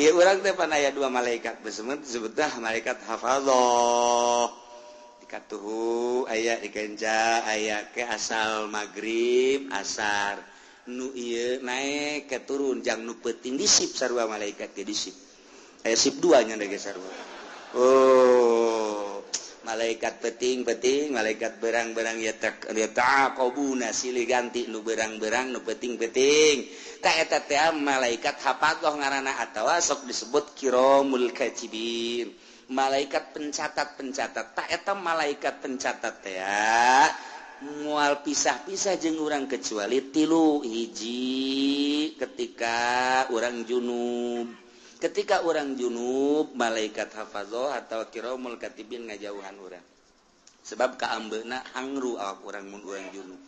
Ieu urang teh pan aya dua malaikat besemet, disebutna malaikat hafadzah. Dikatuhu aya di kenca, aya ke asal maghrib asar nu ieu naik ke turun jang nu peuting di sip, sarua malaikat ge di sip, aya sip dua nya ge sarua. Oh, malaikat peting-peting, malaikat berang-berang ya yata'aqabuna, silih ganti nu berang-berang, nu peting-peting. Tak eta teh malaikat hafadzah ngaranna atawa sok disebut kiramul katibin, malaikat pencatat-pencatat. Tak eta malaikat pencatat teh moal pisah-pisah jeung urang kecuali tilu hiji: ketika urang junub. Ketika urang junub, malaikat hafadzah atau kiramul katibin ngajauhan urang, sebab kaambeuna angru awak urang mun urang junub.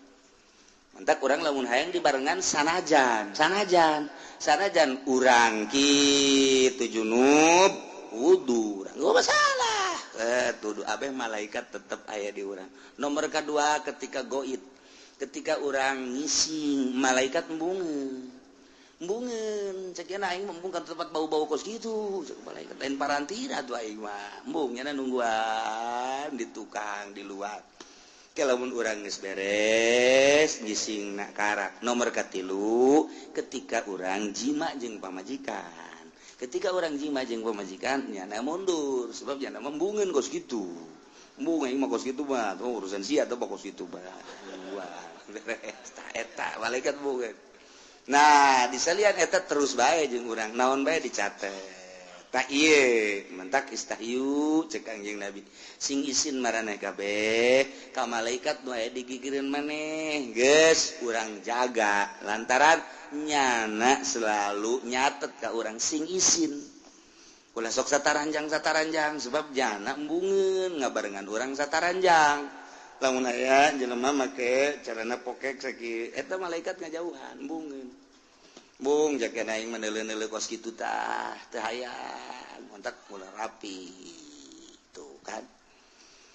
Mantak urang lamun hayang dibarengan, sanajan sanajan sanajan urang kitu junub, wudu urang gak masalah, tuduh abeh malaikat tetep aya di urang. Nomor kedua, ketika goid, ketika urang ngising, malaikat embungeun embungeun. Cek aing embung kan tempat bau-bau kos gitu. Cek malaikat, lain parantina tuh aing mah embung, nyana nungguan di tukang di luar. Lamun urang geus beres ngising nak karak. Nomor katilu, ketika urang jima jeung pamajikan. Ketika urang jima jeung pamajikan, nyana mundur sebab nyana embungeun kos gitu. Embung aing mah kos gitu mah, oh, urusan sia atau kos gitu mah. Wah, beres eta malaikat embungeun. Nah, disalian eta terus bae jeung urang, naon bae dicatet. Tak ieu mentak istahyu, cek Kangjeng Nabi, sing isin maraneh kabeh ka malaikat nu aya di gigireun maneh. Geus urang jaga lantaran nyana selalu nyatet ka urang. Sing isin, ulah sok sataranjang sataranjang, sebab jana embungeun ngabarengan urang sataranjang. Lamun aya jelema make carana pokek saki eta, malaikat ngajauhan, embungeun. Bung jaga aing meneule-neule kos kitu tah teu hayang, kontak mulai rapi tuh kan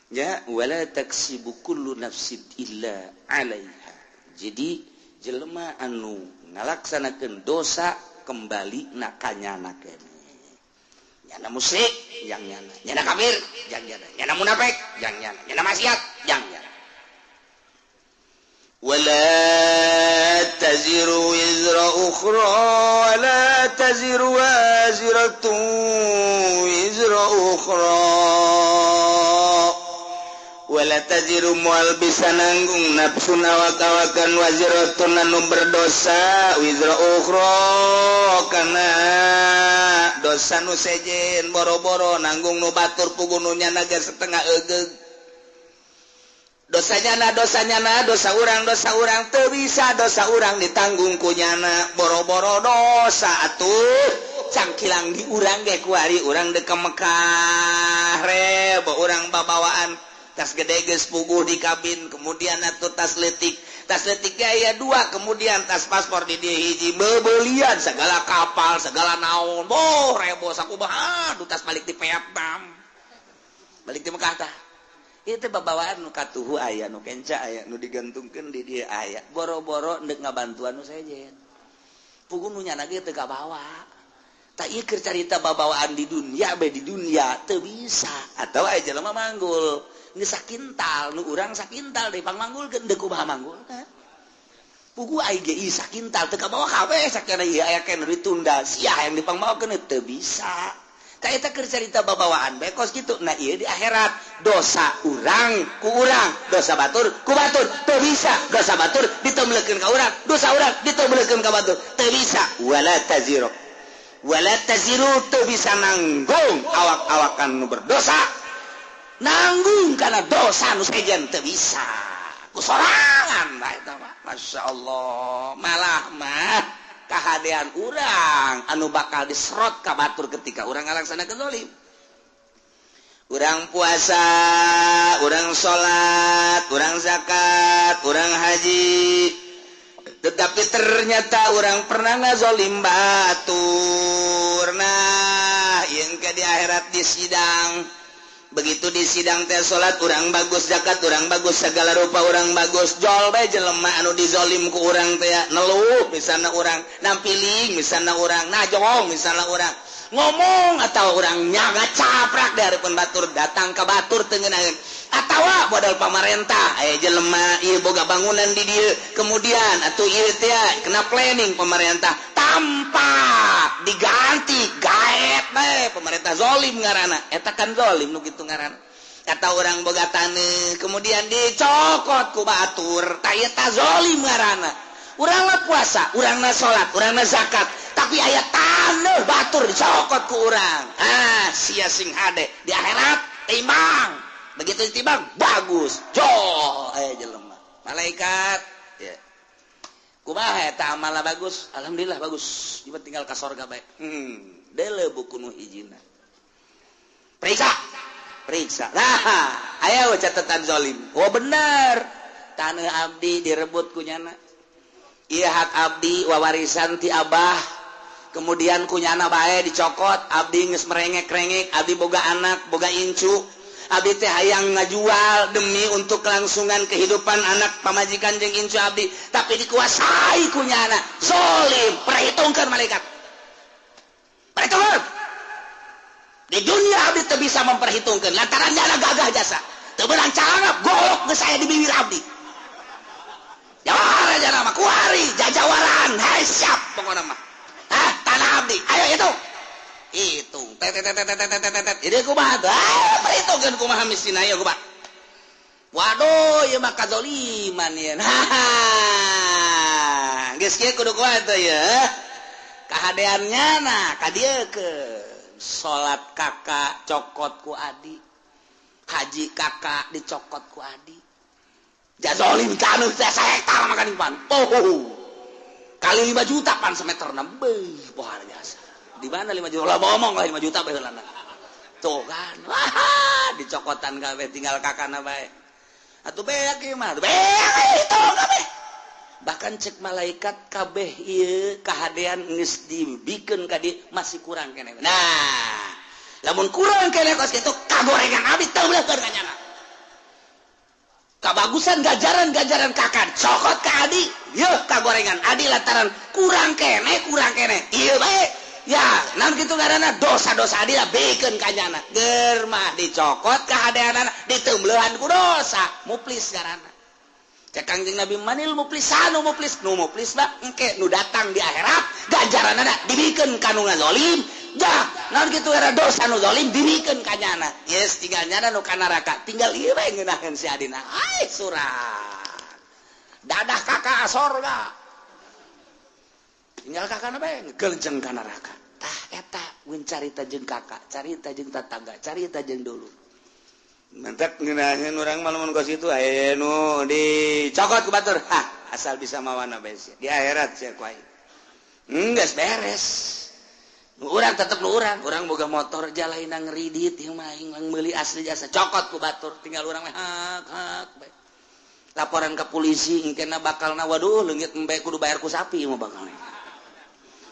ya. Wala taksibu kullu nafsin illa 'alaiha. Jadi jelema anu ngalaksanakeun dosa, kembali na kanyana keneh. Nyana musyrik yang nyana, nyana kafir yang nyana, nyana munafik yang nyana, nyana maksiat yang nyana. ولا تزر وزر أخرى ولا تزر وازرة وزر أخرى. ولا تزر moal bisa nanggung nafsun awak-awakan, waziratun anu berdosa, wizra ukhra kana dosa nu sejen. Boro-boro nanggung nu batur, puguh nu nyana ge setengah egeug dosanya na. Dosanya na, dosa urang, dosa urang teu bisa dosa urang ditanggung ku nyana. Boro-boro dosa atuh cangkilang di urang ge. Kuari urang dek ke Mekah, rebo urang babawaan tas gede geus puguh di kabin, kemudian atuh tas letik, tas letik aya dua, kemudian tas paspor di dieu hiji, bebelian segala kapal segala naon. Boh, rebo sakumaha. Aduh, tas balik di Vietnam, balik di Mekah tah itu babawaan nu katuhu aya, nu kenca aya, nu digantungkeun di dieu aya. Boro-boro ndek ngabantuan nu sejen, puguh nu nyana ge teu kabawa. Tak ieu keur carita babawaan di dunia bae. Di dunia teu bisa. Atau aya jelema manggul geus sakintal, nu urang sakintal deui pangmanggulkeun, deuk kumaha manggul? Puguh aing ge sakintal teu kabawa kabeh. Sakana ieu aya keneh ditunda sia yang dipangmawakeun, teu bisa. Ka eta keur carita babawaan bae kos kitu. Nah, ieu di akhirat dosa urang ku urang, dosa batur ku batur. Teu bisa dosa batur ditemlekeun ka urang, dosa urang ditemlekeun ka batur, teu bisa. Wala taziru, wala taziru teu bisa nanggung awak-awakan nu berdosa nanggung karena dosa nu sejen, teu bisa ku sorangan bae eta mah. Masya Allah, malah mah kahadean urang anu bakal diserot ka batur ketika urang ngalaksanakeun zalim. Urang puasa, urang salat, urang zakat, urang haji, tetapi ternyata urang pernah ngazolim batur. Nah, yang ke di akhirat di sidang. Begitu di sidang teh salat urang bagus, zakat urang bagus, segala rupa urang bagus. Jol bae jelema anu dizolim ku urang teh neluh misalna, urang nampiling misalna, urang najong misalna, urang ngomong atau urang nyaga caprak dari pun batur, datang ke batur teu ngeunaheun. Atawa modal pamarentah, aya jelema ieu boga bangunan di dieu, kemudian atuh ieu teh kena planning pemerintah tanpa diganti, gaet bae pemerintah, zolim ngaranna eta kan, zolim nu kitu ngaranna. Kata orang boga taneuh kemudian dicokot ku batur, tah eta zolim ngaranna. Urang mah puasa, urang na salat, urang na zakat, tapi aya taneuh batur dicokot ku urang. Ah, sia sing hade di akhirat timbang. Begitu ditimbang bagus, jol aya jelema, malaikat ya kumaha eta amalna? Bagus, alhamdulillah bagus, ieu tinggal ka sorga bae. Deuleu buku nu hijina, periksa, periksa. Nah, aya catatan zolim. Oh, bener, tanah abdi direbut ku nyana. Iya, hak abdi wawarisan ti abah, kemudian ku nyana bae dicokot. Abdi geus merengek-rengek, abdi boga anak, boga incu, abdi teh hayang ngajual demi untuk kelangsungan kehidupan anak, pamajikan jeung incu abdi, tapi dikuasai ku nyana, zolim. Perhitungkan, malaikat, perhitungkan. Di dunia abdi teu bisa memperhitungkan lantaran nyana gagah jasa, teu beunang cangap golok geus aya di bibir abdi. Jawara jana mah kuari jajawaran. Hai, siap pokokna mah. Ah, tanah abdi ayo hitung, hitung, tet tet tet tet tet tet. Ini kumaha tuh? Ah, perhitungkeun kumaha mistina ieu, kumaha? Waduh, ieu mah kazoliman ieu. Haha, geus kieu kudu kumaha tuh ya kahadeannya? Nah, ka dieu ke salat kakak cokot ku adi, haji kakak dicokot ku adi, jazolim kanu teh sahektar makan pan. Oh, kali 5 juta pan semeter beuh, pohara jasa. Di mana 5 juta lah, ngomong lah 5 juta baheulana. Tuh kan, wah, dicokotan kabeh, tinggal kakana bae. Atuh beak ieu mah, beak itu kabeh. Bahkan cek malaikat, kabeh ieu kahadean geus dibikeun ka dieu, masih kurang keneh. Nah, lamun kurang keneh kos kitu, kagorengan abdi teu beuleuhkeun ka nyana. Kabagusan gajaran-gajaran kakak cokot ke adi, yeuh kagorengan adi lantaran kurang keneh, kurang keneh ieu bae ya. Naon kitu ngaranna, dosa-dosa adi lah bikeun ka nyana. Ger mah dicokot kahadeanana, diteumbeuhan ku dosa, muflis ngaranna. Cek Kangjeng Nabi, manil muflisanu? Muflis, nu muflis mah engke nu datang di akhirat, ganjaranana dibikeun ka nu ngazolim. Jah, naon kitu era dosa nu zalim dibikeun ka nyana. Yes, tinggal nyana nu ka neraka, tinggal ieu bae ngeunaheun si adina. Ai surat dadah kakak sorga, tinggal kakak bae ngegelenceng ka neraka. Tah, eta mun carita jeung kakak, carita jeung tetangga, carita jeung dulu. Mantap ngeunaheun urang mah lamun kos kitu. Aya nu dicokot ku batur, hah, asal bisa mawana bae sia di akhirat sia ku aing. Geus beres. Nu urang tetep nu urang, urang boga motor jalaina ngeridit ieu mah, aing meuli asli jasa, cokot ku batur, tinggal urang mah hak hak bae. Laporan ke polisi engkena bakalna, waduh, leungit embe kudu bayar ku sapi mah bakalna.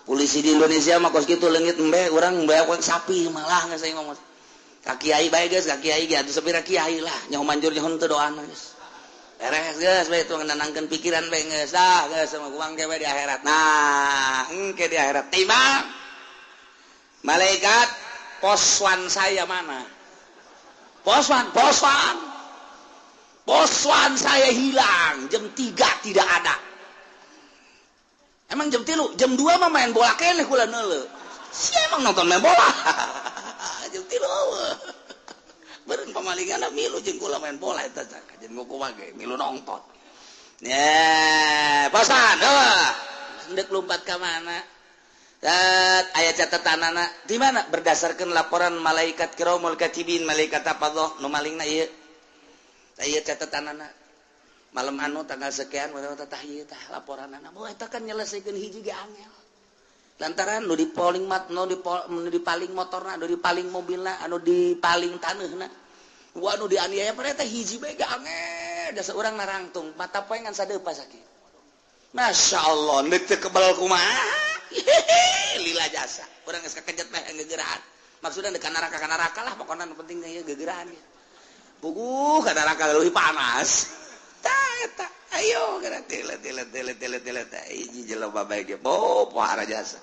Polisi di Indonesia mah kos kitu, leungit embe urang bayar ku sapi malah. Geus aing ngomong ka kiai bae geus, ka kiai ge atuh sapira kiai lah nyaho manjur nyaho teu doana. Geus beres, geus bae itu nenangkeun pikiran bae. Geus dah, geus sama kuang ge di akhirat. Nah, engke di akhirat timbang, malaikat, poswan saya mana? Poswan, poswan, poswan saya hilang jam 3, tidak ada. Emang jam 3, jam 2 mah main bola keneh kula neuleu. Si emang nonton main bola jam 3 beureun pamalingan milu jeung kula main bola eta jeung kumaha ge milu nonton ya. Poswan eueuh, endek lompat ka mana? Aya catatan anak di mana? Berdasarkan laporan malaikat kiramul katibin, malaikat apa nu malingna ieu, ieu catatan anak malam anu tanggal sekian tah, ieu tah laporan anak. Oh, eta kan nyelesaikeun hiji ge angel lantaran nu dipaling mat, nu dipaling motorna, nu dipaling mobilna, anu dipaling taneuhna, wah, nu dianiaya pada eta hiji bae ge angel. Dasar urang narangtung mata poe ngan sadeupa sakit. Masya Allah, ndek teu kebal kumaha. Lila jasa. Urang geus kakejet meh ngegerahan. Maksudnya dekat neraka ka neraka lah pokoknya nu penting ieu gegeraan ya. Puguh ka neraka leuwih panas. Tah eta ayo geura tele tele tele tele tele teh hiji jelema bae ge oh pohara jasa.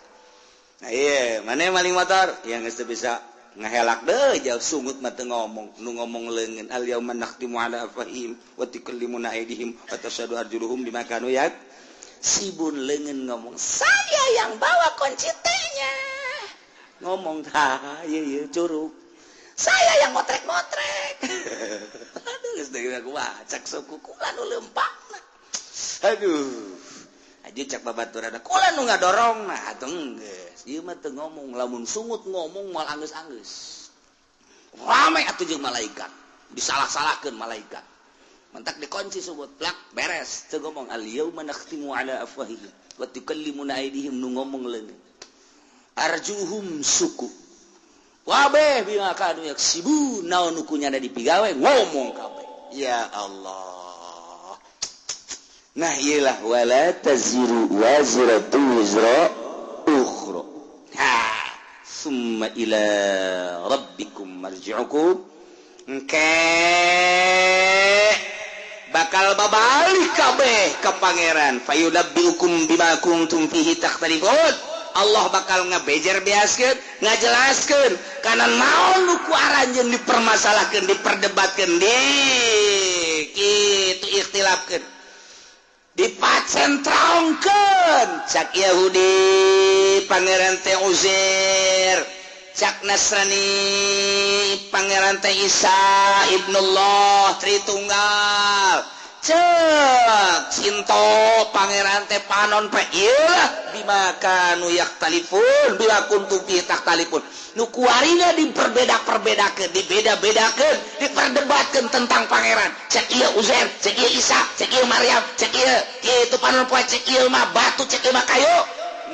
Nah ieu maneh maling motor yang geus teu bisa ngahelak deh jauh sungut mah teu ngomong nu ngomong leungeun al yauma nakhtimu ala afwahihim wa tukallimuna aydihim wa tashhadu arjuluhum bima kanu yak sibun leungeun ngomong saya yang bawa kunci T-nya ngomong tah ieu ieu curug saya yang motrek-motrek aduh geus deui gua cak suku kula nu leumpangna aduh aja cak babaturan kula nu ngadorong nah atuh geus ieu mah teu ngomong lamun sungut ngomong moal anggeus-anggeus rame atuh jeung malaikat disalah-salahkeun malaikat mentak dikunci sungut plak beres teu ngomong al yauma nakhtimu ala afwahihim wa tukallimuna aydihim nu ngomong leungeun arjuhum suku wabeh bima kanu yaksibun naon nu kunyana dipigawe ngomong kabeh ya Allah. Nah iyalah wala taziru waziratu wizra ukhra. Ha summa ila rabbikum marji'ukum. Engke bakal babalik kabeh ka pangeran fayunabbiukum bima kuntum fihi takhtalifun. Allah bakal ngabejer beaskeun, ngajelaskeun kana naon nu ku aranjeun dipermasalahkeun, diperdebatkeun, di kitu ikhtilafkeun. Dipacentrongkeun cak Yahudi pangeran teh Uzair, cak Nasrani pangeran teh Isa ibnullah Tritunggal, cek Sinto pangeran teh panon pe ieu bima kanu yaktalifun bima kuntum fi takhtalifun. Nu kuarina diperbeda-perbedakeun, dibeda-bedakeun, diperdebatkeun tentang pangeran. Cek ieu Uzair, cek ieu Isa, cek ieu Maryam, cek ieu kitu panon poe, cek ieu mah batu, cek ieu mah kayu.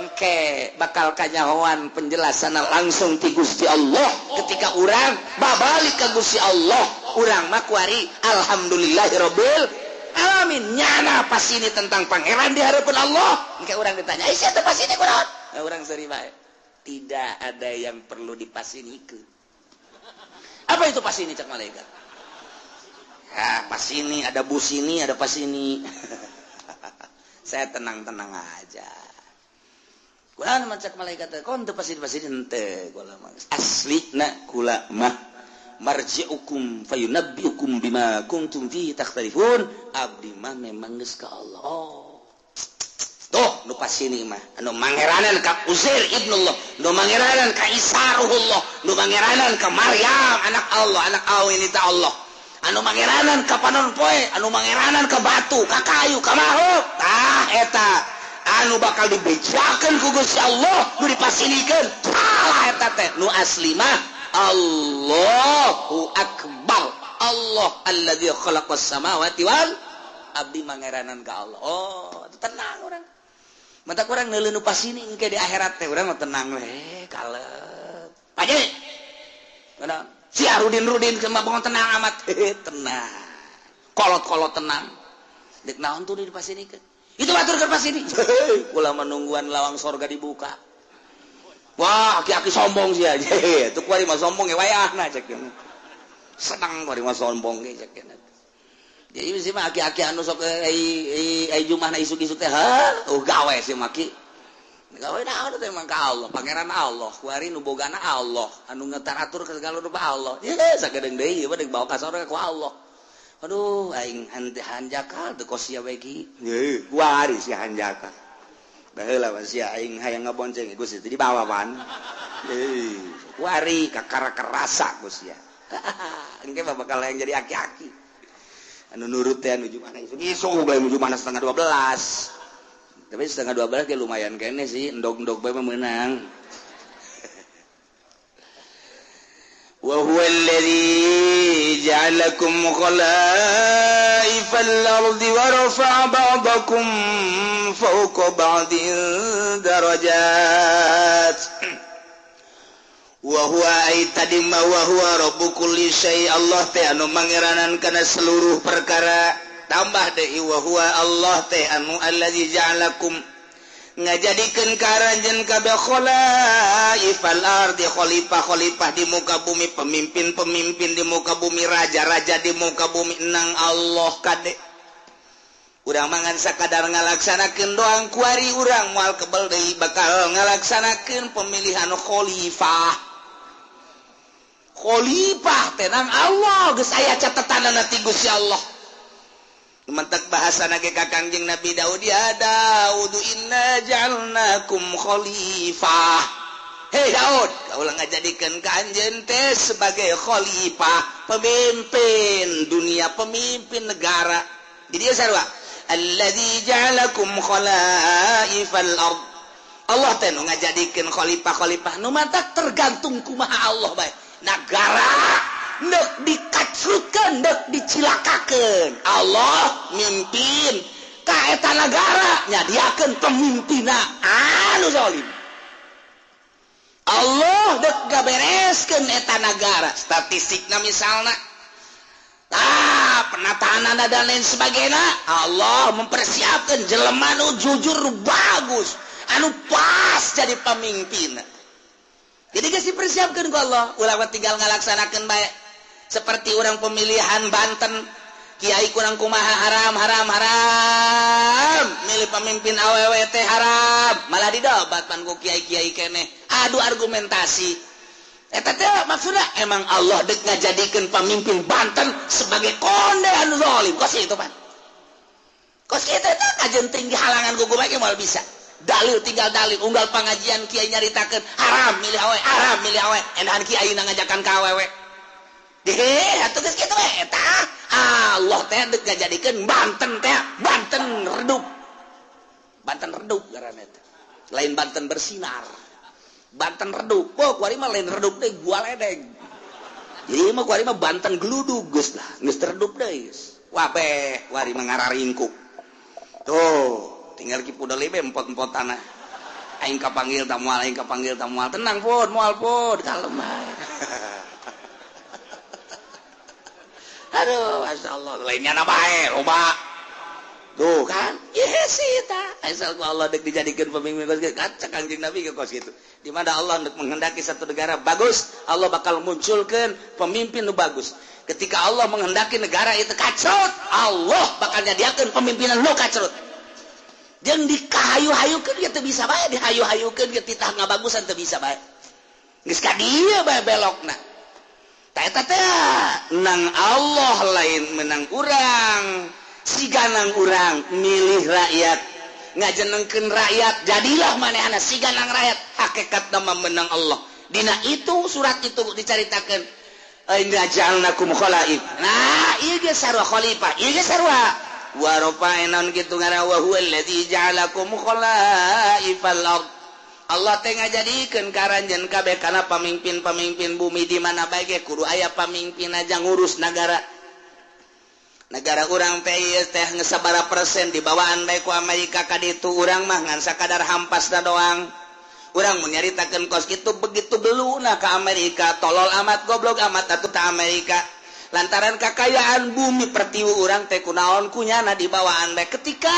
Engke bakal kanyahoan penjelasan langsung ti Gusti Allah ketika urang babalik ka Gusti Allah. Urang mah kuari alhamdulillahirabbil alamin nyana pas ini tentang pangeran di hadapan Allah. Engke urang ditanya, "Ih, sia teh pas ini kunaon?" Nah, urang seuri bae. Tidak ada yang perlu dipasinikeun. Apa itu pasini cak malaikat? Ya, pasini ada bus ini, ada pasini. Saya tenang-tenang aja. Kunaon mah cak malaikat teh? Kon teu pasini-pasini henteu kula mah. Aslina kula mah marji'ukum fayunabbiukum bima kuntum fihi takhtalifun. Abdi mah memang geus ka Allah. Oh. Tuh nu pasini mah anu mangeranan ka Uzair ibnullah, nu mangeranan ka Isa ruhullah, nu mangeranan ka Maryam anak Allah, anak awin ta Allah, anu mangeranan ka panon poe, anu mangeranan ka batu, ka kayu, ka makhluk. Tah eta anu bakal dibejakeun ku Gusti Allah, nu dipasinikeun. Salah eta teh nu asli mah Allahu akbar. Allah alladzi khalaqas samawati wal abdi mangeranan ka Allah. Oh, tenang urang. Mata kurang neuleuh nu pasini engke di akhirat teh urang mah tenang we, kalep. Paje. Kana si Arudin-rudin mah bongon tenang amat. Tenang. Kolot-kolot tenang. Dek naon tuh di pasinikeun? Itu batur keur pasini. Kula mah nungguan lawang sorga dibuka. Wah, aki-aki sombong sia. Itu kuari mah sombong ge wayahna cek. Senang kuari mah sombong ge cek. Jadi sih mah aki-aki anu sok ai jumahna isuk-isuk teh ha, oh gawe sih maki. Gawe naon teh mah ka Allah, pangeran Allah, kuari nu bogana Allah, anu ngetaratur ka segala rupa Allah. Ye sagedeung deui ieu mah deuk bawa ka sorga ku Allah. Aduh, aing hanjakal teu kos sia we ki. Heuh, kuari si hanjakal. Baheula mah sia aing hayang ngabonceng Gusti teh dibawa pan. Heuh, kuari kakara kerasa ku sia. Engke mah bakal hayang jadi aki-aki. Anu nurut teh anu jumana isuk bae jumana 11:30. Tapi 11:30 ge lumayan kene sih, endog-endog bae mah meunang. Wa huwa alladzi ja'alakum khalaifal ardi wa rafa'a ba'dakum fawqa ba'din darajat. Wa huwa ay tadi ma wa huwa rabbu kulli syai, Allah teh anu mangeranan kana seluruh perkara. Tambah deui wa huwa Allah teh anu allazi ja'alakum Ngajadikeun ka aranjeun kabeh khalaifal ardi, khalifah-khalifah di muka bumi, pemimpin-pemimpin di muka bumi, raja-raja di muka bumi nang Allah kade. Urang mangan sakadar ngalaksanakeun doang kuari urang moal kebel deui bakal ngalaksanakeun pemilihan khalifah. Khalifah teh nang Allah geus aya catetanana ti Gusti Allah. Mentak bahasa nage ka Kangjeng Nabi Daud, ya Daud inna ja'alnakum khalifah. Hei Daud, kaulah ngajadikeun ka anjeun teh sebagai khalifah, pemimpin dunia, pemimpin negara. Di dieu sarua, alladzi ja'alakum khalaifal ard. Allah teh nu ngajadikeun khalifah-khalifah nu mantak tergantung kumaha Allah bae. Nagara ndek dikacrutkeun, ndek dicilakakeun. Allah mimpin ka eta nagara, nyadiakeun pemimpinna anu zalim. Allah dek gabereskeun eta nagara. Statistikna misalna, tah penataan dan lain sebagainya, Allah mempersiapkan jelema nu jujur, nu bagus, anu pas jadi pemimpin. Jadi geus dipersiapkeun ku Allah, ulah tinggal ngalaksanakeun bae. Seperti orang pemilihan Banten, kiai kurang kumaha haram haram haram, milih pemimpin awewe teh haram, malah didobat pan ku kiai-kiai keneh, adu argumentasi. Eta teh maksudna emang Allah dek ngajadikeun pemimpin Banten sebagai konde anu zalim. Kos itu pan. Kos kitu teh kajen tinggi halangan ku kumaha moal bisa. Dalil tinggal dalil, unggal pangajian kiai nyaritakeun haram milih awewe, haram milih awewe, enahan kiai ngajakan ka awewe. Deh, atuh geus kitu we eta. Allah teh deuk ngajadikeun Banten teh Banten redup. Banten redup ngaranna teh. Lain Banten bersinar. Banten redup. Oh, kuari mah lain redup deui, gua ledeng. Jadi mah kuari mah Banten geludug geus lah, geus redup deui geus. Wabeh, kuari mah ngararingkuk. Tuh, tinggal ki pudel be empot-empot tanah. Aing kapanggil ta moal, aing kapanggil ta moal. Tenang pun, moal pun, kalem bae. Aduh, Masya Allah, lainnya na bae, loba. Tuh kan, iya sih ta. Asal ku Allah dek dijadikan pemimpin kos kitu, kaca Kangjeng Nabi ke kos kitu. Di mana Allah dek menghendaki satu negara bagus, Allah bakal munculkan pemimpin nu bagus. Ketika Allah menghendaki negara itu kacrut, Allah bakal nyadiakeun pemimpinan nu kacrut. Jeung dikahayu-hayukeun ge teu bisa bae, dihayu-hayukeun ge titah ngabagusan teu bisa bae. Geus ka dieu bae belokna. Eta teh nang Allah lain menang urang, siganang urang milih rakyat, ngajenengkeun rakyat, jadilah manehna siganang rakyat, hakikatna mah menang Allah. Dina itu surat itu dicaritakeun, inna ja'alnakum khalaif. Nah, ieu ge sarua khalifah, ieu ge sarua wa rafa'na kitu ngaran wa huwa allazi ja'alakum khalaifal ard. Allah teh ngajadikeun ka aranjeun kabeh kana pamimpin-pamimpin bumi di mana bae ge kudu aya pamimpin aja ngurus nagara. Negara urang teh ieu teh geus sabaraha persen dibawaan bae ku Amerika ka ditu, urang mah ngan sakadar hampasna doang. Urang mun nyaritakeun kos kitu begitu beluna ka Amerika, tolol amat goblok amat atuh ta Amerika. Lantaran kakayaan bumi pertiwi urang teh kunaon kunyana dibawaan bae ketika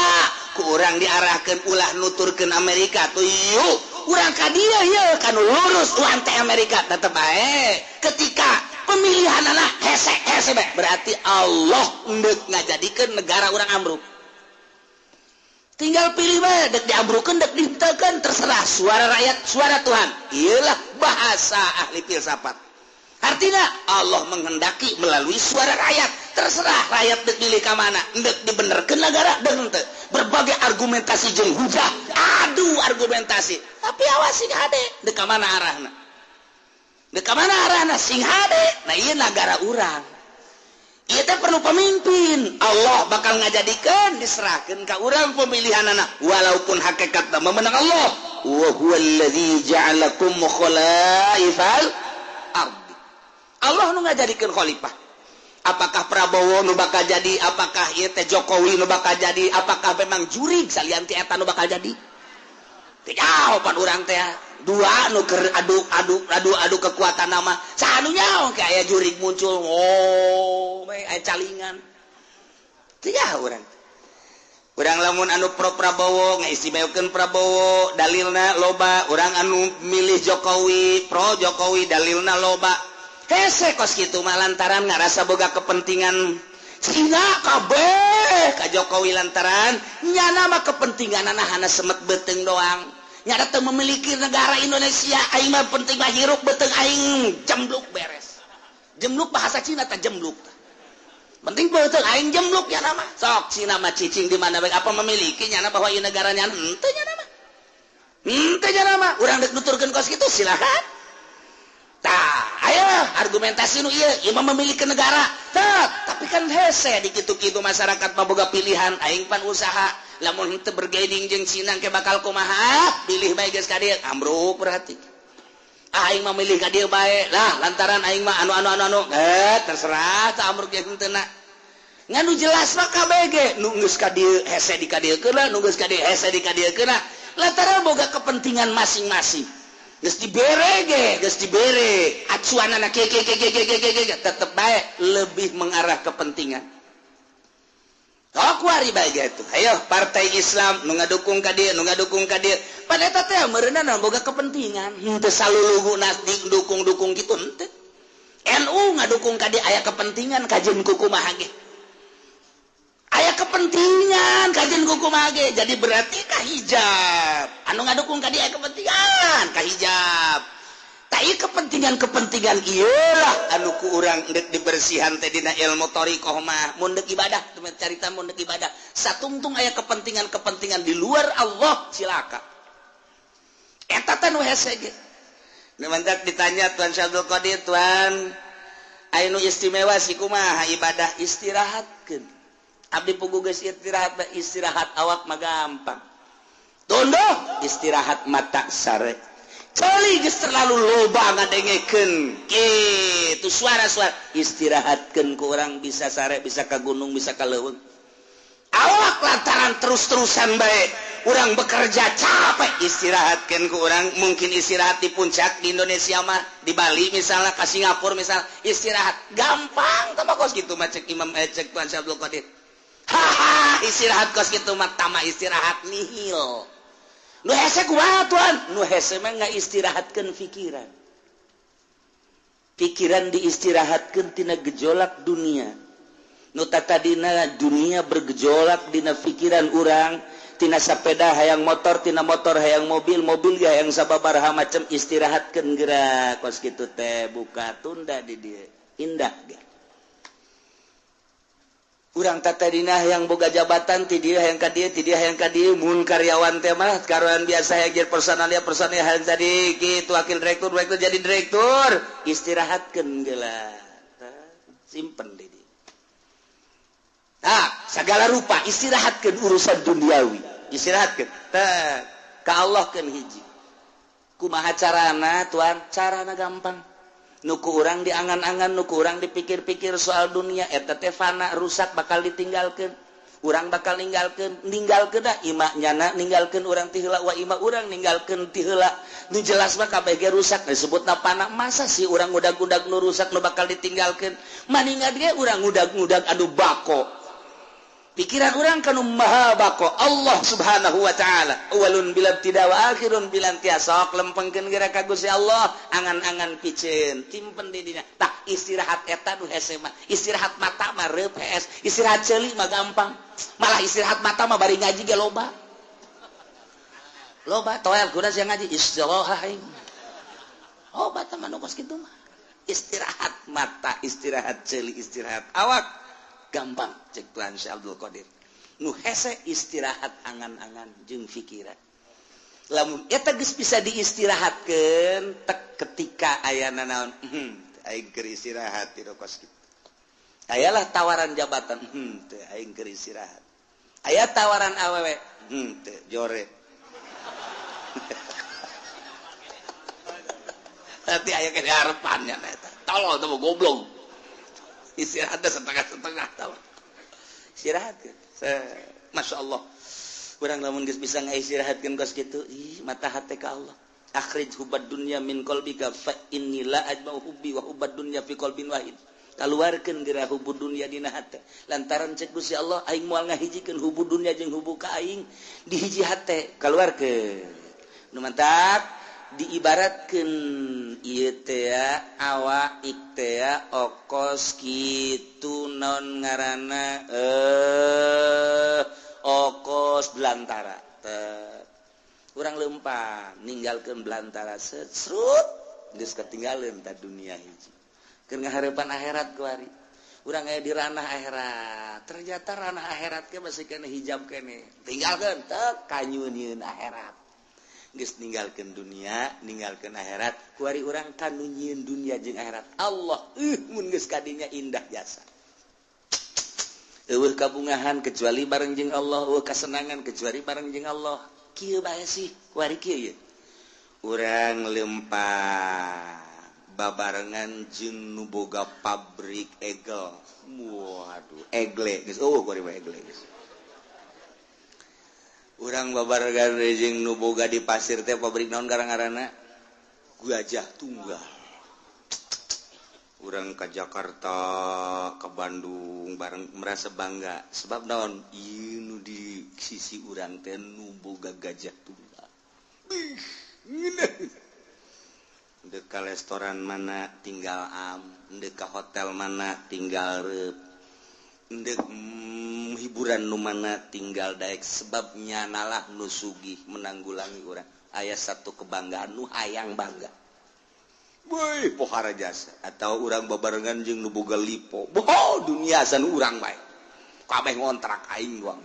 ku urang diarahkeun ulah nuturkeun Amerika tuh yuk urang ka dieu yeuh kanu lurus urang teh Amerika tetep bae. Ketika pemilihan anak hese hese bae berarti Allah endek ngajadikeun negara urang ambruk. Tinggal pilih bae dek diambrukeun dek dihenteukeun terserah suara rakyat suara Tuhan. Iyalah bahasa ahli filsafat. Artinya Allah menghendaki melalui suara rakyat. Terserah rakyat dek milih ka mana, endek dibenerkeun negara dek henteu. Berbagai argumentasi jeung hujah, adu argumentasi. Tapi awas sing hade, dek ka mana arahna? Dek ka mana arahna sing hade? Nah ieu nagara urang. Ieu teh perlu pemimpin. Allah bakal ngajadikeun diserahkeun ka urang pemilihanana walaupun hakikatna memenang Allah. Wa huwallazi ja'alakum khalaifal ardh. Allah nu ngajadikeun khalifah. Apakah Prabowo nu bakal jadi, apakah ieu teh Jokowi nu bakal jadi, apakah memang jurig salian ti eta nu bakal jadi? Teu jauh pan urang teh. Dua nu keur adu kekuatan nama. Saha nu nyaho ke aya jurig muncul, oh, aya calingan. Teu jauh urang. Urang lamun anu pro Prabowo ngaistimewakeun Prabowo, dalilna loba. Urang anu milih Jokowi, pro Jokowi, dalilna loba. Hese kos kitu mah lantaran ngarasa boga kepentingan. Cina kabeh ka Jokowi lantaran nyana mah kepentingan hana semet beuteung doang. Nyana teu memiliki negara Indonesia, aing mah penting mah hirup beuteung aing jembluk beres. Jembluk bahasa Cina tah, jembluk. Penting beuteung aing jembluk ya nama. Sok Cina mah cicing di mana bae, apa memiliki nyana bahwa ieu negaranya? Henteu nyana mah. Henteu nyana mah. Urang dek nuturkeun kos kitu silakan. Tah, ayo argumentasi nu ieu, ieu mah memiliki negara. Tah, tapi kan hese di kitu-kitu masyarakat mah boga pilihan, aing pan usaha. Lamun henteu bergaining jeung Cina ke bakal kumaha? Pilih bae geus ka dieu, ambruk berarti. Aing mah milih ka dieu bae. Lah, lantaran aing mah anu anu anu anu. Eh, terserah tah ambruk jeung henteu na. Ngan nu jelas mah KBG nu geus ka dieu hese di ka dieu keuna, nu geus ka dieu hese di ka dieu keuna. Lantaran boga kepentingan masing-masing. Geus dibere ge, geus dibere acuanana ke ke ke ke ke ke ke, tetep bae lebih mengarah kepentingan. Oh, kuari bae ge tuh. Ayo Partai Islam nu ngadukung ka dieu, nu ngadukung ka dieu. Pada eta teh meureunna boga kepentingan. Henteu saluluguna dukung-dukung kitu henteu. NU ngadukung ka dieu aya kepentingan kajeun kumaha ge. Aya kepentingan kajeun kumaha ge. Jadi berarti ka hijab. Anu ngadukung ka dieu aya kepentingan ka hijab. Tah, ieu kepentingan-kepentingan ieu lah anu ku urang deuk dibersihan teh dina ilmu thariqah mah. Mun deuk ibadah, carita mun deuk ibadah satungtung aya kepentingan-kepentingan di luar Allah, cilaka. Eta teh nu hese ge. Nu mantak ditanya Tuan Syekh Abdul Qadir, "Tuan, aya nu istimewa sih kumaha ibadah?" Istirahatkeun. Abdi puguh geus istirahat, istirahat awak mah gampang. Tunduh, istirahat mata sare. Ceuli geus terlalu loba ngadengekeun kitu suara-suara, istirahatkeun ku urang bisa sare, bisa ka gunung, bisa ka leuweung. Awak lantaran terus-terusan bae urang bekerja capek, istirahatkeun ku urang mungkin istirahat di puncak di Indonesia mah, di Bali misalnya, ke Singapura misalnya, istirahat gampang tah kos kitu mah cek Imam, cek Tuan Syekh Abdul Qadir. Haha, istirahat kos kitu mah tama istirahat nihil. Nu hese kumaha, Tuan? Nu hese mah ngaistirahatkeun pikiran. Pikiran diistirahatkeun tina gejolak dunia. Nu tatadina dunia bergejolak dina pikiran urang, tina sepeda hayang motor, tina motor hayang mobil, mobil ge hayang sababaraha macam, istirahatkeun gerak kos kitu teh, buka tunda di dieu. Indah ge. Urang tatadina yang boga jabatan ti dieu hayang ka dieu, ti dieu hayang ka dieu. Mun karyawan teh mah karyawan biasa hayang jadi personalia, personalia hayang tadi kitu wakil direktur, direktur jadi direktur, istirahatkeun geula, simpen di dieu. Nah, segala rupa istirahatkeun urusan duniawi, istirahatkeun teh ka Allah keun hiji. Kumaha carana, Tuan? Carana gampang. Nu ku urang diangan-angan, nu ku urang dipikir-pikir soal dunia eta teh fana, rusak, bakal ditinggalkeun. Urang bakal ninggalkeun, ninggalkeun da ima nyana ninggalkeun urang ti heula, wa ima urang ninggalkeun ti heula. Nu jelas mah kabeh ge rusak, disebutna fana. Masa sih urang ngudag-ngudag nu rusak, nu bakal ditinggalkeun? Maningan ge urang ngudag-ngudag anu bako. Pikiran urang kanu maha bako, Allah Subhanahu wa Ta'ala, awalun bila tidak wa akhirun bila intiha. Sok lempengkeun geura ka Gusti Allah, angan-angan piceun timpen di dinya. Tah, istirahat eta nu hese mah. Istirahat mata mah reup hees, istirahat ceuli mah gampang. Malah istirahat mata mah bari ngaji ge loba. Loba toel kuda sia ngaji istirahat aing. Oh, bata mah nu kos kitu mah. Istirahat mata, istirahat ceuli, istirahat awak gampang cek Tuhan Syekh Abdul Qadir. Nu hese istirahat angan-angan jeung pikiran. Lamun eta geus bisa diistirahatkeun tek ketika ayana naon, aing keur istirahat ti kos kitu. Ayalah tawaran jabatan, teu, aing keur istirahat. Aya tawaran awewe, teu, jore. Nanti aya ke harapannya eta. Tolol teh goblok. Istirahat setengah-setengah tau. Istirahat kan. Masya Allah. Urang lamun geus bisa ngaistirahatkeun kos kitu, ih mata hate ka Allah. Akhrij hubbad dunya min qalbika fa inni la ajma'u hubbi wa hubbad dunya fi qalbin wahid. Kaluarkeun geura hubu dunya dina hate. Lantaran cek Gusti Allah aing moal ngahijikeun hubu dunya jeung hubu ka aing di hiji hate. Kaluarkeun. Nu mantak diibaratkeun ieu teh awak teh okos kitu naon ngaranna okos belantara. Urang lempang ninggalkeun belantara serut geus ketinggalan ta dunia hiji. Keur ngaharepan akhirat kuari. Urang aya di ranah akhirat. Ternyata ranah akhirat ke masih kena hijab kene. Tinggalkeun teu kanyunieun akhirat. Geus ninggalkeun dunia, ninggalkeun akhirat, kuari urang kanu nyieun dunia jeung akhirat. Allah mun geus kadinya indah jasa. Eueuh kabungahan kecuali bareng jeung Allah, eueuh kasenangan kecuali bareng jeung Allah. Kieu bae sih, kuari kieu ye. Urang lempang babarengan jeung nu boga pabrik egel. Waduh, egle geus eueuh kuari mah egle geus. Urang babarengan jeung nu boga di pasir teh pabrik naon ngaranna? Gajah Tunggal. Urang ka Jakarta, ka Bandung bareng merasa bangga sebab naon? Ieu nu di sisi urang teh nu boga Gajah Tunggal. Bih, ngeunah. Ndek ka restoran mana tinggal am, ndek ka hotel mana tinggal reup, ndek hiburan nu mana tinggal daek sebabnya nalah nu sugih menanggulangi urang. Aya satu kebanggaan nu hayang bangga. Woi, pohara jasa atau urang babarengan jeung nu boga lipo. Boh, dunia san urang bae. Kabeh ngontrak aing doang.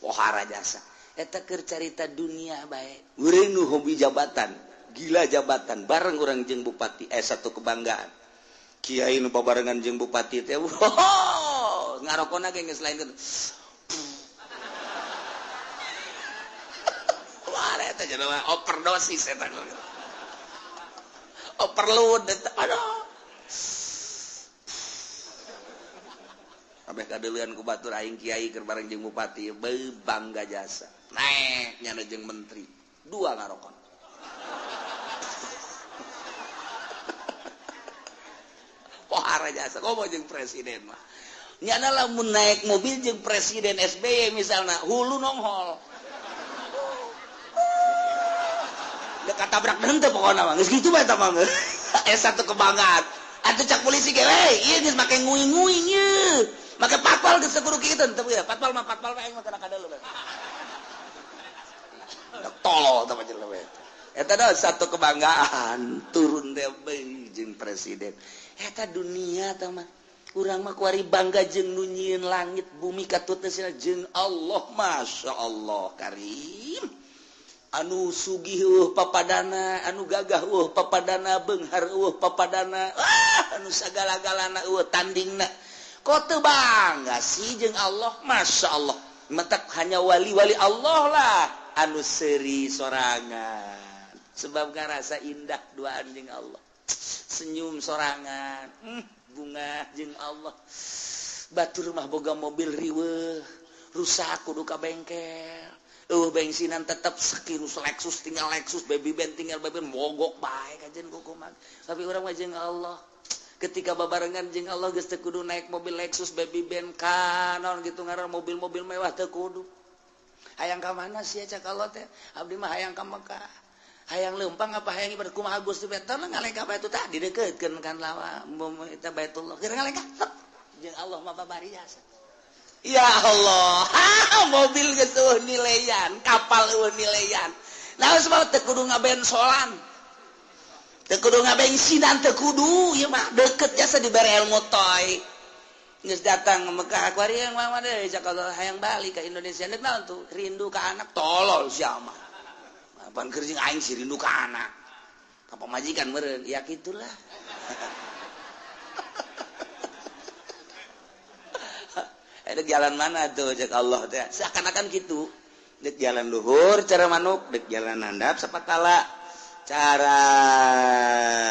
Pohara jasa. Eta keur carita dunia bae. Urang nu hobi jabatan, gila jabatan, bareng urang jeung bupati satu kebanggaan. Kiai nu babarengan jeung bupati teh, wow, ngarokona ge geus lain kitu. Wah, eta jelema overdosis eta. Overload eta. Aduh. Kabeh kadeuleun ku batur aing kiai keur bareng jeung bupati, beuh bangga jasa. Naek nyana jeung menteri, dua ngarokon. Pohara jasa komo jeung presiden mah. Nyana lamun naik mobil jeung presiden SBY misalna hulu nonghol. Dekat tabrak henteu pokona mah. Geus kitu bae eta mah. Satu kebanggaan. Atuh cak polisi ge we, ieu geus make nguing-nguing ieu. Make patpal geus kudu kitu teu ya. Patpal mah patpal aing mah kana kadeuleu. Tolol tah jelema eta. Eta dah satu kebanggaan turun teh jeung presiden. Eta dunia tah mah. Urang mah kuari bangga jeung nu nyieun langit bumi katut teh jeung Allah, Masya Allah Karim. Anu sugih eueuh papadana, anu gagah eueuh papadana, beunghar eueuh papadana, anu sagala-galana eueuh tandingna. Kok teu bangga sih jeung Allah, Masya Allah. Matak hanya wali-wali Allah lah anu seuri sorangan. Sebab ngarasa indah duaan jeung Allah. Senyum sorangan, bunga jeung Allah. Batur mah boga mobil riweuh, rusak kudu ka bengkel. Bensinan tetep sekirus Lexus tinggal Lexus, baby band tinggal baby band, mogok bae kajen kukuman. Tapi urang mah jeung Allah. Ketika babarengan jeung Allah geus teu kudu naik mobil Lexus, baby band kanon gitu ngaran mobil-mobil mewah teu kudu. Hayang ka mana sia cak Allah teh? Abdi mah hayang ka Mekah. Hayang leumpang apa hayang ibadah kumaha Gusti teh ngalengkah bae tah didekeutkeun kan lawa eta Baitullah. Keur ngalengkah jeung Allah mah babari jasa. Ya Allah, mobil geus eueuh nileyan, kapal eueuh nileyan. Nah sebab teu kudu ngabensolan. Teu kudu ngabensinan, teu kudu ieu mah deket jasa dibere ilmu toy. Geus datang ke Mekah kuari yang mah deui cak Allah hayang balik ka Indonesia deuk naon tuh? Rindu ka anak tolol sia mah. Apaan keur jeung aing sih rindu ka anak. Ka pamajikan meureun, ya kitulah. Dek jalan mana tuh cek Allah teh seakan-akan gitu. Dek jalan luhur cara manuk, dek jalan handap sapatala cara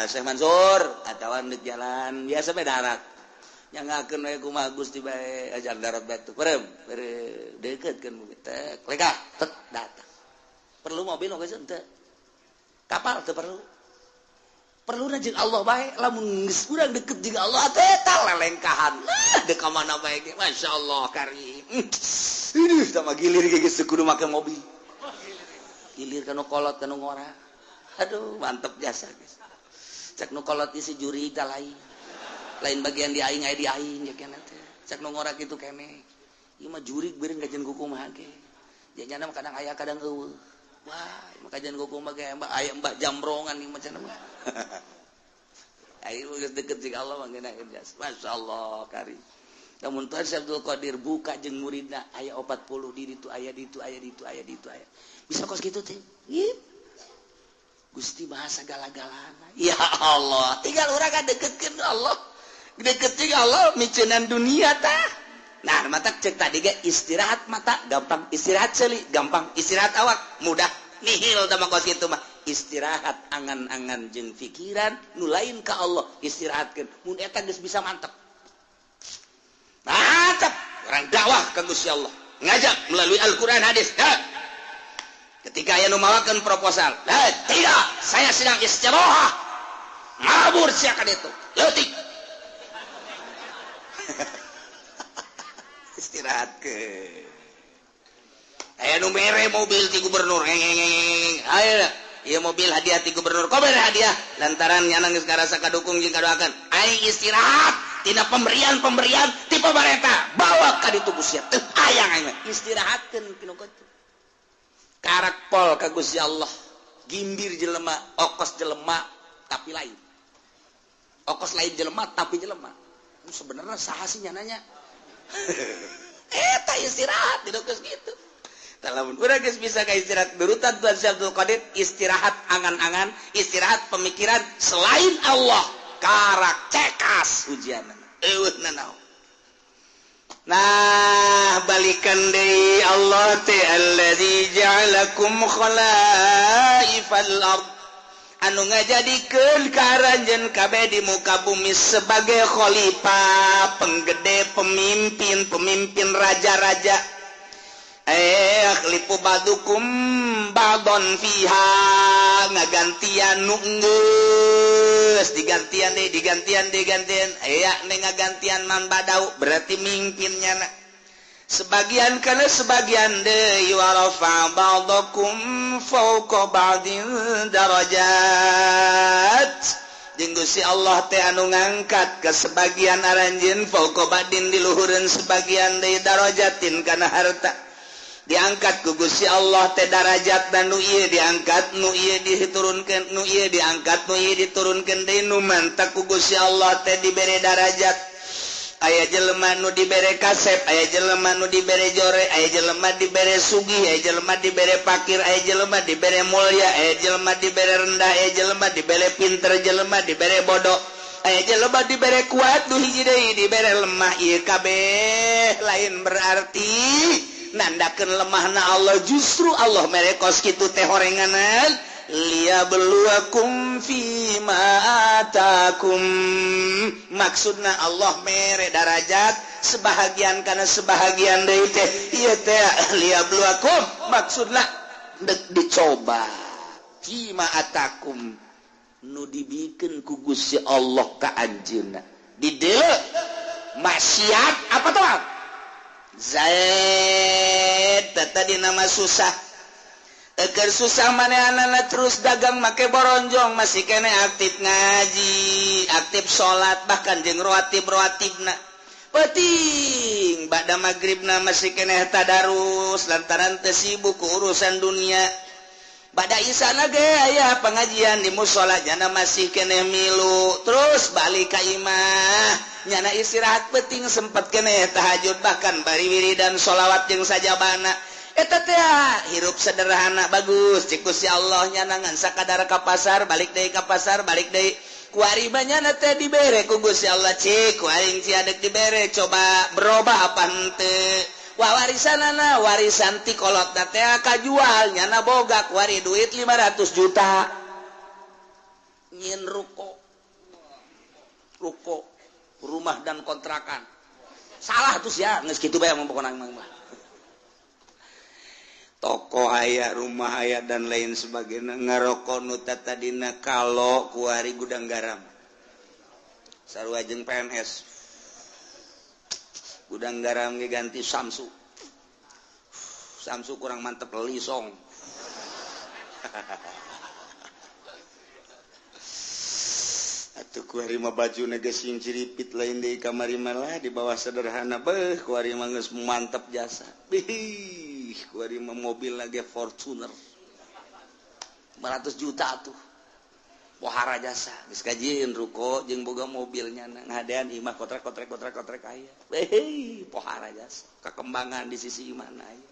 Syekh Mansur atawa dek jalan biasa bae darat. Nyangakeun we kumaha Gusti bae ajar darat batu. Perem, dekeutkeun bumi teh lekah tet datang. Perlu mobil oge henteu. Kapal teu perlu. Perlu jeung Allah bae, lamun geus urang deket jeung Allah teh eta lelengkahan. Lah dek ka mana bae ge, masyaallah karim. Aduh, sama gilir ge geus kudu make mobil. Gilir kanu kolot kanu ngora. Aduh, mantep jasa geus. Cek nu kolot isi juri tah lain. Lain bagian di aing aya di aing ya keneh teh. Cek nu ngora kitu keneh. Ieu mah jurig beureun kajian kumaha ge. Janyana mah kadang aya kadang eueuh. Wah, mah kajian kumaha ge aya mbah jambrongan ieu mah cenah mah. Ayo geus deket jeung Allah mah ngeunaheun jasa. Masyaallah karim. Namun Tuhan Syekh Abdul Qadir buka jeung muridna aya 40 di ditu aya di ditu aya di ditu aya di ditu aya. Bisa kos kitu teh. Gusti bahasa gala-galana. Ya Allah, tinggal urang deketkeun Allah. Deket jeung Allah miceunan dunia tah. Nah, mata cek tadi ge istirahat mata gampang, istirahat seuli gampang, istirahat awak mudah. Nihil tah mah kos kitu mah. Istirahat angan-angan jeung pikiran nu lain ka Allah istirahatkeun. Mun eta geus bisa mantep. Mantep orang dakwah ka Gusti Allah. Ngajak melalui Al-Qur'an hadis. Ha. Ketika aya nu mawakeun proposal, tidak, saya sedang istirahat. Ngabur sia ka ditu. Leutik. Istirahat ke. Aya nu mere mobil ti gubernur. Ayo, ieu mobil hadiah ti gubernur. Kok mere hadiah? Lantaran nyana geus ngarasa kadukung jeung kadoakeun. Aing istirahat tina pemberian-pemberian ti pamarentah. Bawa ka ditu Gusti. Teu hayang aing mah. Istirahatkeun pinu kitu. Karak pol ka Gusti Allah. Gimbir jelema, okos jelema tapi lain. Okos lain jelema tapi jelema. Sebenarnya saha sih nyananya? Eta istirahat di geus kitu. Lamun urang geus bisa ka istirahat berutan Tuhan Syekh Abdul Qadir, istirahat angan-angan, istirahat pemikiran selain Allah, karak cekas ujianna. Eueuh nanaon. Nah, balikan deui Allah teh allazi ja'alakum khalaifal ard. Anu ngajadikeun ka aranjeun kabeh di muka bumi sebagai khalifah, penggede, pemimpin, pemimpin raja-raja. Khlifu ba'dukum ba'don fiha, ngagantian nu geus digantian deui, digantian digantian. Aya ne ngagantian man badau berarti mimpinnya na. Sebagian kana sebagian deui wa rafa ba'dakum fawqa ba'din darajat. Jeung Gusti Allah teh anu ngangkat ke sebagian aranjeun fawqa ba'din diluhureun sebagian deui darajatin kana harta. Diangkat ku Gusti Allah teh darajat dan nu ieu diangkat, nu ieu diturunkeun, nu ieu diangkat, nu ieu diturunkeun deui nu mantak ku Gusti Allah teh dibere darajat. Aya jelema nu dibere kasep, aya jelema nu dibere jore, aya jelema dibere sugih, aya jelema dibere pakir, aya jelema dibere mulia, aya jelema dibere rendah, aya jelema dibere pinter, jelema dibere bodoh, aya jelema dibere kuat, nu hiji deui dibere lemah. Ieu kabeh lain berarti nandakeun lemahna Allah, justru Allah mere kos kitu teh horenganan liyabluwakum fima atakum. Maksudna Allah mere darajat sebahagian kana sebahagian deui teh ieu teh liyabluwakum, maksudna dek dicoba fima atakum nu dibikeun ku Gusti Allah ka anjeunna. Di dieu maksiat apa toat? Zaid tadi nama susah. Eger susah manehanana terus dagang make boronjong, masih kene aktif ngaji, aktif salat, bahkan jeung rawatib-rawatibna. Penting ba'da magribna masih kene tadarus lantaran teu sibuk ku urusan dunia. Ba'da isana ge aya pengajian di musala jana masih kene milu, terus balik ka imah. Nyana istirahat penting sempat kene tahajud bahkan bari wiridan sholawat jeung sajabana. Eta teh hirup sederhana bagus cik Gusti Allah nyanangan sakadar ka pasar balik deui ka pasar balik deui kuari nyana teh dibere ku Gusti Allah cik ku aing ciadek dibere coba berubah apa henteu. Wah warisanana warisan ti kolotna teh kajual nyana boga kuari duit 500 juta nyieun ruko ruko rumah dan kontrakan. Salah tuh ya geus kitu bae mah pokona mah. Toko aya, rumah aya, dan lain sebagainya. Ngarokok nu tadina kalau kuari Gudang Garam. Sarua jeung PNS. Gudang Garam ge ganti Samsu. Samsu kurang mantep, lisong. Atuh kuari mah bajuna geus sing ciripit lain deui kamari mah di bawah sederhana beuh kuari mah geus mantep jasa. Bih, kuari mah mobil lagi Fortuner 500 juta tuh. Pohara jasa geus kajieun ruko jeung boga mobilnya ngadean imah kotrek kotrek kotrek kotrek aya. Beuh, pohara jasa kekembangan di sisi imahna aya.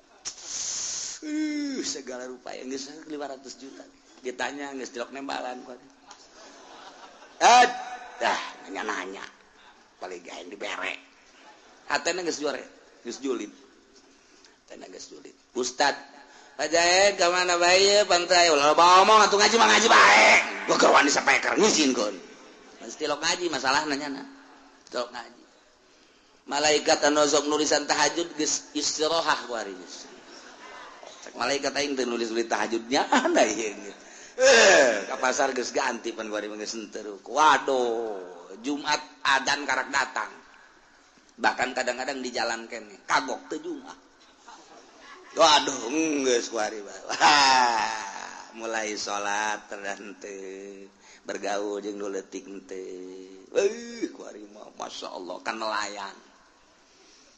Segala rupa yang geus 500 juta. Ditanya geus dilok nembalan kuari. Dah nanya-nanya paling gaeng dibere hatena geus juare geus julid hatena geus julid. Ustad Pak Jaed ka mana bae pantai ulah loba omong atuh ngaji mah ngaji bae gua keur wani sapeker ngizinkeun mesti lok ngaji masalahna nyana lok ngaji malaikat anu sok nulisan tahajud geus istirahat kuari geus cek malaikat aing teu nulis-nulis tahajudnya anda ieu. Ka pasar geus ganti pan kuari geus henteu. Waduh, Jumat adzan karak datang. Bahkan kadang-kadang di jalan keneh kagok teu Jumat. Waduh, geus kuari bae. Wah, mulai salat henteu, bergaul jeung nu leutik henteu. Euy, kuari mah masyaallah kan nelayan.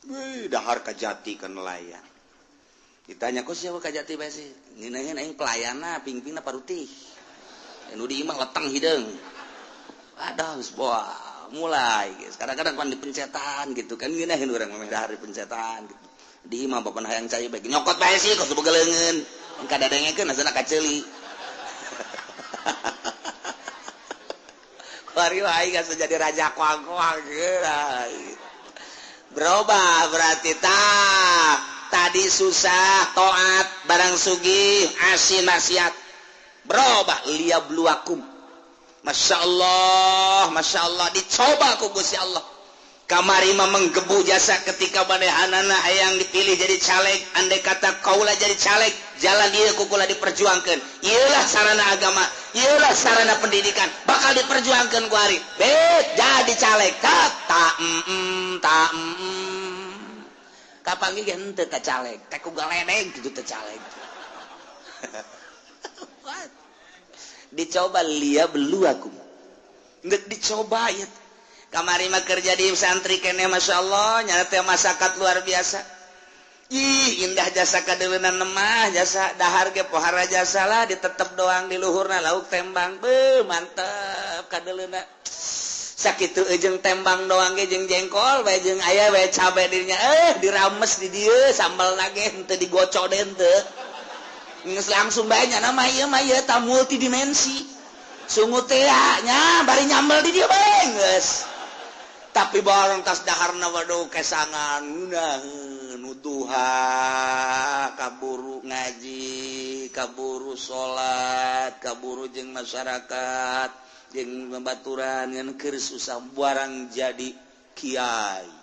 Wih, dahar kajati kan nelayan. Ditanya kok siapa kajati bae sih? Ngeunaheun aing pelayana pingpingna parutih. Nu di imah leteng hideung. Aduh, geus boa, mulai geus. Kadang-kadang pan dipencetan gitu kan ngeunaheun urang mah dahar dipencetan gitu. Di imah bapan hayang cai bae nyokot bae sih kos boga leungeun. Kadadengekeun asana kaceuli. Kuari wae geus jadi raja koang-koang geus. Berubah berarti tah. Tadi susah toat barang sugih asin maksiat berubah liyabluwakum. Masya Allah dicoba ku Gusti Allah. Kamari mah menggebu jasa ketika manehanana hayang dipilih jadi caleg, andai kata kaula jadi caleg jalan ieu ku kula diperjuangkeun. Ieulah sarana agama, ieulah sarana pendidikan bakal diperjuangkeun ku ari. Bet jadi caleg tak ta ta kapanggih ge henteu ka caleg, teh ku galedeg kitu teh caleg. Dicoba liyabluwakum. Geus dicoba ieu. Kamari mah kerja di santri keneh masyaallah nya teh masakat luar biasa. Ih, indah jasa kadeuleunna mah jasa dahar ge pohara jasa lah ditetep doang di luhurna lauk tembang. Beuh, mantep kadeuleunna. Sakitu jeung tembang doang ge jeung jengkol bae jeung aya bae cabe dirinya dirames di dieu sambal ge henteu digocok deui henteu geus langsung bae nya mah ieu mah ieu ta multidimensi sungut teh nya bari nyambel di dieu bae geus tapi barang tas daharna waduh kesangan ngeunaheun duha kaburu ngaji kaburu salat kaburu jeung masyarakat jeung babaturan ngan keur susah barang jadi kiai.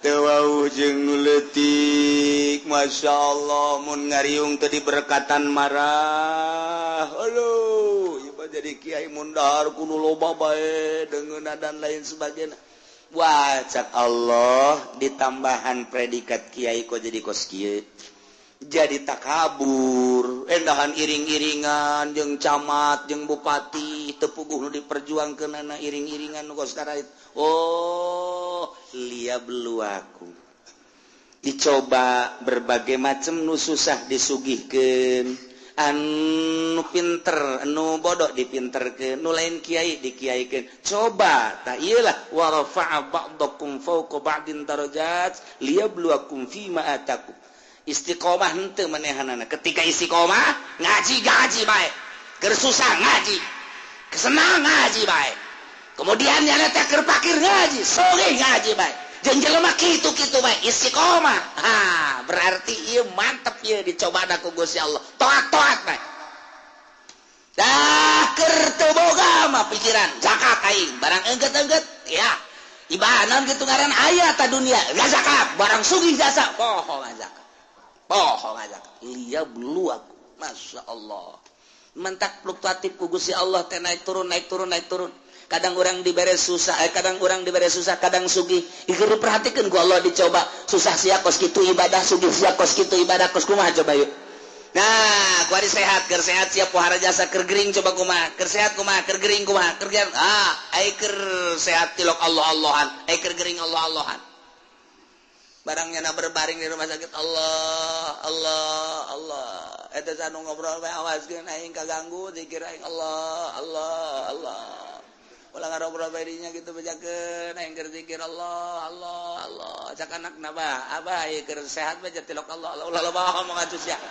Teu wauh jeung nu leutik Masya Allah mun ngariung teu diberkatan marah. Aduh, ieu mah jadi kiai mun dahar kudu loba bae deungeunna dan lain sebagainya. Wah, cak Allah ditambahan predikat kiai kok jadi kos kieu. Jadi takabur, endahan iring-iringan jeung camat, jeung bupati, teu puguh nu diperjuangkeunana iring-iringan nu kos karait. Oh, liyabluwakum. Dicoba berbagai macam nu susah disugihkeun. Anu pinter, anu bodoh dipinterkeun, nu lain kiai dikiaikeun. Coba tah ieu lah wa rafa'a ba'dakum fawqa ba'din darajat liyabluwakum fima atakum. Istiqomah henteu manehanana. Ketika istiqomah ngaji-ngaji bae. Keur susah ngaji, kesenang ngaji bae. Kemudian nyana teh keur pakir ngaji, sogeh ngaji bae. Jeung jelema kitu-kitu bae istiqomah. Ha, berarti ieu mantep ieu dicobana ku Gusti Allah. Toat-toat bae. Dah keur teu boga mah pikiran zakat aing barang engget-engget ya. Ibanan gitu ngaran aya ta dunia zakat barang sugih jasa poho zakat poho zakat liya bluak. Masya Allah, mentak fluktuatif ku Gusti Allah teh, naik turun, naik turun, naik turun. Kadang orang dibere susah, kadang orang dibere susah, kadang sugih. Ieu diperhatikeun ku Allah, dicoba susah sia kos kitu ibadah, sugih sia kos kitu ibadah, kos kumaha coba yuk. Nah, kuari sehat, keur sehat siap pohara jasa, keur gering coba kumaha, keur sehat kumaha, keur gering kumaha, keur ah, ai keur sehat tilok Allah Allahan, ai keur gering Allah Allahan. Barangnya na berbaring di rumah sakit, Allah Allah Allah. Eta anu ngobrol bae, awaskeun aing kaganggu zikir aing, Allah Allah Allah. Ulah ngarobrol bae dinya gitu, bejakeun aing keur zikir Allah Allah Allah. Cak anakna, "Bah, abah ieu keur sehat bae tilok Allah Allah, ulah loba ngomong atuh sia.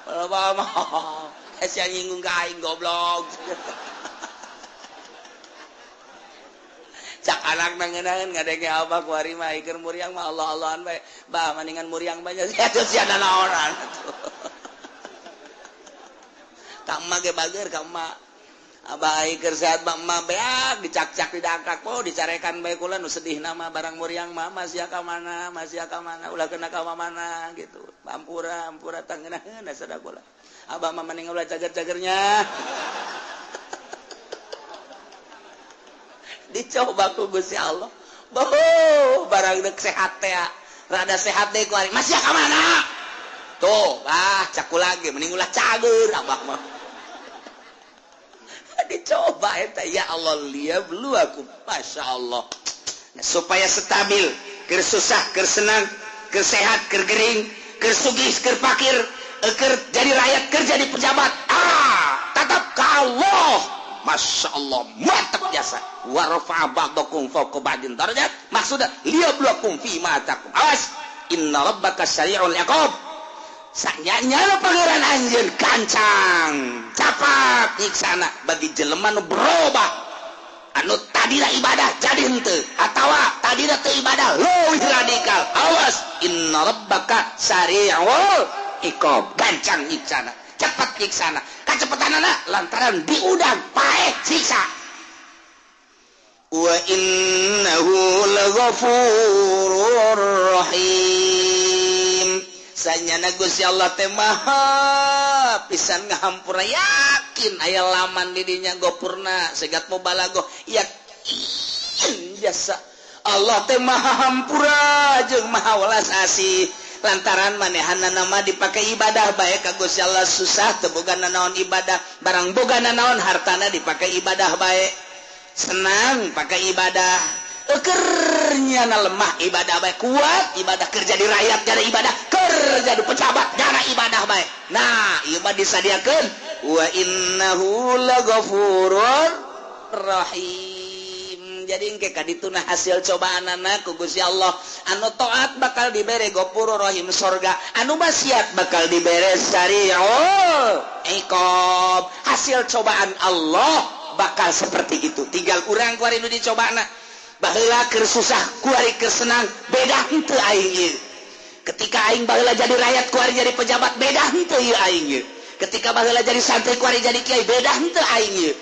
Ulah loba ngomong. Eh, sia nyinggung ka aing, goblok." Cak anak ngeunaan ngadenge abah kuari mah keur muriang mah Allah Allahan bae. "Bah, mendingan muriang bae sia atuh, sia nanaonan." Ka emak ge bager ka emak. Abah keur sehat mah emak beak dicak-cak, didangkak, oh dicarekan bae kula. Nu sedih nama barang muriang mah, masih ka mana, masih ka mana, ulah kena ka mana gitu. Ampura, ampura, tangeunaheun sada kula. Abah mah mending ulah cager-cagernya. Dicoba ku Gusti Allah. Boh, barang deuk sehat teh rada sehat deui kuari masih ka mana? Tuh, ah caku lagi mending ulah cager abah mah. Dicoba eta ya Allah liyabluwakum. Masya Allah. Nah, supaya stabil, keur susah, keur senang, keur sehat, keur gering, keur sugih, keur fakir, keur jadi rakyat, keur jadi pejabat, ah tetap ka Allah. Masya Allah, mantap jasa. Wa rafa'a ba'dakum fawqa ba'din darajat, maksudnya liyabluwakum fi ma atakum. Awas, inna rabbaka sari'ul iqab. Sanyanya pangeran anjeun gancang capat nyiksana bagi jelema nu berubah, anu tadina ibadah jadi henteu atawa tadina teu ibadah leuwih radikal. Awas, inna rabbaka sari'ul iqab, gancang nyiksana, cepat nyiksana. Kacepetanana lantaran diudang paeh siksa. Wa innahu laghafurur rahim. Sanyana Gusti Allah teh maha pisan ngahampura, yakin aya laman di dinya gopurna segat mubalagoh, yakin jasa Allah teh maha hampura jeung maha welas asih. Lantaran manehana nama dipakai ibadah bae ka Gusti Allah, susah teu boga nanaon ibadah, barang boga nanaon hartana dipakai ibadah bae, senang pakai ibadah, ekernya na lemah ibadah bae, kuat ibadah, kerja di rakyat jadi ibadah, kerja di pejabat jana ibadah bae. Nah ieu mah disadiakeun wa innahu laghafurur rahim. Jadi engke kadituna hasil cobaanana ku Gusti Allah, anu taat bakal dibere ghafurur rahim sorga, anu maksiat bakal dibere sari'ul iqab. Hasil cobaan Allah bakal seperti itu. Tinggal urang kuari nu dicobana. Baheula keur susah kuari keur senang, beda henteu aing ieu. Ketika aing baheula jadi rakyat kuari jadi pejabat, beda henteu ieu aing ieu. Ketika baheula jadi santri kuari jadi kiai, beda henteu aing ieu.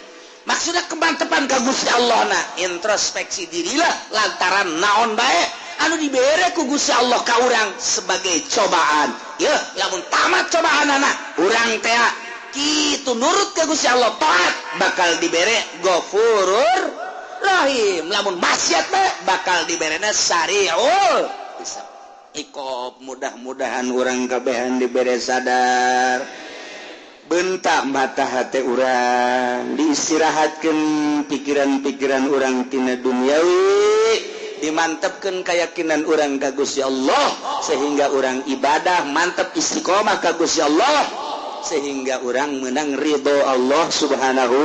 Maksudna kemantepan ka Gusti Allah na, introspeksi dirilah lantaran naon bae anu dibere ku Gusti Allah ka urang sebagai cobaan. Yeuh, lamun tamat cobaanana, urang teh kitu nurut ka Gusti Allah taat bakal dibere Ghafurur Rahim. Lamun maksiat bae bakal diberena sari'ul hisab. Iqab. Mudah-mudahan urang kabehan dibere sadar, bentak mata hati urang, diistirahatkeun pikiran-pikiran urang tina duniawi, dimantepkeun keyakinan urang ka Gusti Allah sehingga urang ibadah mantep istiqomah ka Gusti Allah sehingga urang menang ridho Allah Subhanahu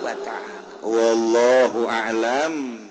wa ta'ala. Wallahu a'lam.